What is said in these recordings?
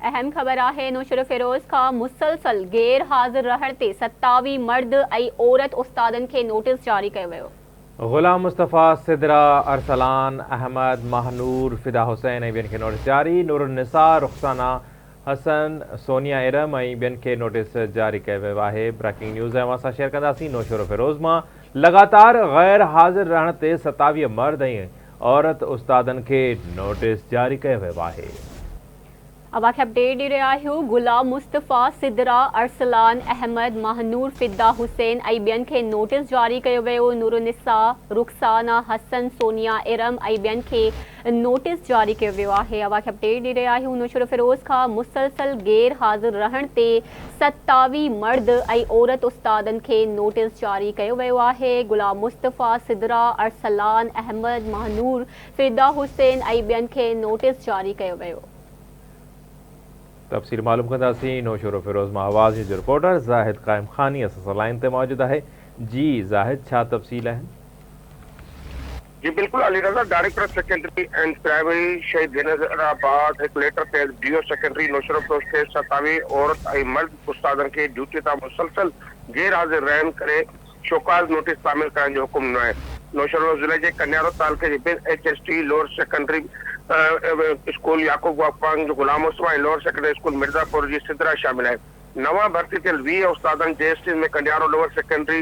اهم خبر آهي نوشهروفيروز کان مسلسل غير حاضر رهڻ تي 27 مرد ۽ عورت استادن کي نوٽيس جاري ڪيو ويو. غلام مصطفيٰ، سدره، ارسلان احمد، ماهنور، فدا حسين ۽ ٻين کي نوٽيس جاري، نورالنساء، رخسانه حسن، سونيا ارم ۽ ٻين کي نوٽيس جاري ڪيو ويو آهي. بريڪنگ نيوز اوهان سان شيئر ڪنداسين نوشهروفيروز مان لڳاتار غير حاضر رهڻ تي 27 مرد ۽ عورت استادن کي نوٽيس جاري ڪيو ويو آهي. اوهان کي اپڊيٽ ڏئي رهيا آهيون غلام مصطفيٰ، سدره، ارسلان احمد، ماهنور، فدا حسين ۽ ٻين کي نوٽيس جاري ڪيو ويو، نورالنساء، رخسانه حسن، سونيا ارم ۽ ٻين کي نوٽيس جاري ڪيو ويو آهي. اوهان کي اپڊيٽ ڏئي رهيا آهيون نوشهروفيروز کان مسلسل غير حاضر رهڻ تي 27 مرد ۽ عورت استادن کي نوٽيس جاري ڪيو ويو آهي، غلام مصطفيٰ، سدره، ارسلان احمد، ماهنور، فدا حسين ۽ ٻين کي نوٽيس جاري ڪيو ويو. تفصيل معلوم ڪنداسين نوشهروفيروز مان آواز نيوز جو رپورٽر زاهد قائم خاني اسان سان لائين تي موجود آهي جي زاهد ڇا تفصيل آهن. جي بلڪل Ali Raza director secondary and primary Shaheed Benazirabad هڪ ليٽر تحت ڊي او سيڪنڊري نوشهروفيروز کي 27 عورت ۽ مرد استادن کي ڊيوٽي تان مسلسل غير حاضر رهڻ ڪري شوڪاز نوٽيس تعميل ڪرڻ جو حڪم ڏنو آهي. نوشهروفيروز ضلعي جي ڪنيارو تعلقي جي ٻن H S T lower secondary school Yaqub Gopang جو Ghulam Mustafa ۽ lower secondary school Mirzapur جي سدره شامل آهن. نوان ڀرتي ٿيل 20 استادن جي S Ts ۾ Kandiaro lower secondary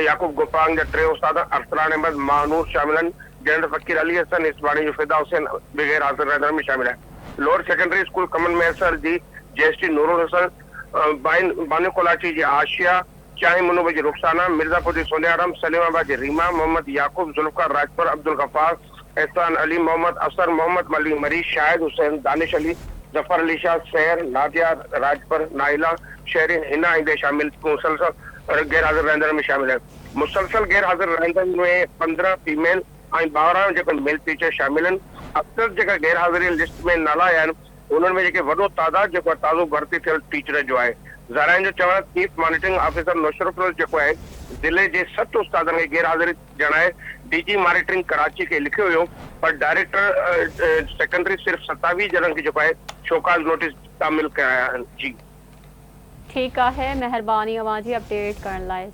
Yaqub Gopang جا ٽي استاد ارسلان احمد، ماهه نور شامل آهن، جڏهن ته فقير علي حسن هيسباڻي جو فدا حسين به غير حاضر رهندڙن ۾ شامل آهن. لوئر سيڪنڊري اسڪول ڪمن مهيسر جي جي ايس ٽي نورالحسن، بانيو ڪولاچي جي عاشيه، چانهه منوب جي رخسانه، مرزاپور جي سونيا رم، سليم آباد جي ريما، محمد يعقوب، ذوالفقار راڄپر، عبدالغفار، احسان علي، محمد اصغر، محمد علي مري، شاهد حسين، دانش علي، ظفر علي شاهه، سحر، ناديه راڄپر، نائله، شهرين، حنا ۽ ٻيا شامل مسلسل غير حاضر رهندڙن ۾ شامل آهن. مسلسل غير حاضر رهندڙن ۾ 15 فيميل ۽ 12 جيڪو ميل ٽيچر شامل آهن. اڪثر جيڪا غير حاضري لسٽ ۾ نالا آيا آهن انهن ۾ جيڪي وڏو تعداد جيڪو آهي تازو ڀرتي ٿيل ٽيچرن جو آهي. ذرائعن جو چوڻ آهي ته چيف مانيٽرنگ آفيسر نوشهروفيروز جيڪو آهي ضلعي جي ست استادن کي غير حاضري ڄاڻائي ڊي جي مانيٽرنگ ڪراچي کي لکيو ويو پر ڊائريڪٽر سيڪنڊري صرف 27 ڄڻن کي جيڪو آهي شوڪاز نوٽيس تعميل ڪرايا آهن. جي. ٺيڪ آهي مهرباني اوهان جي اپڊيٽ ڪرڻ لاء.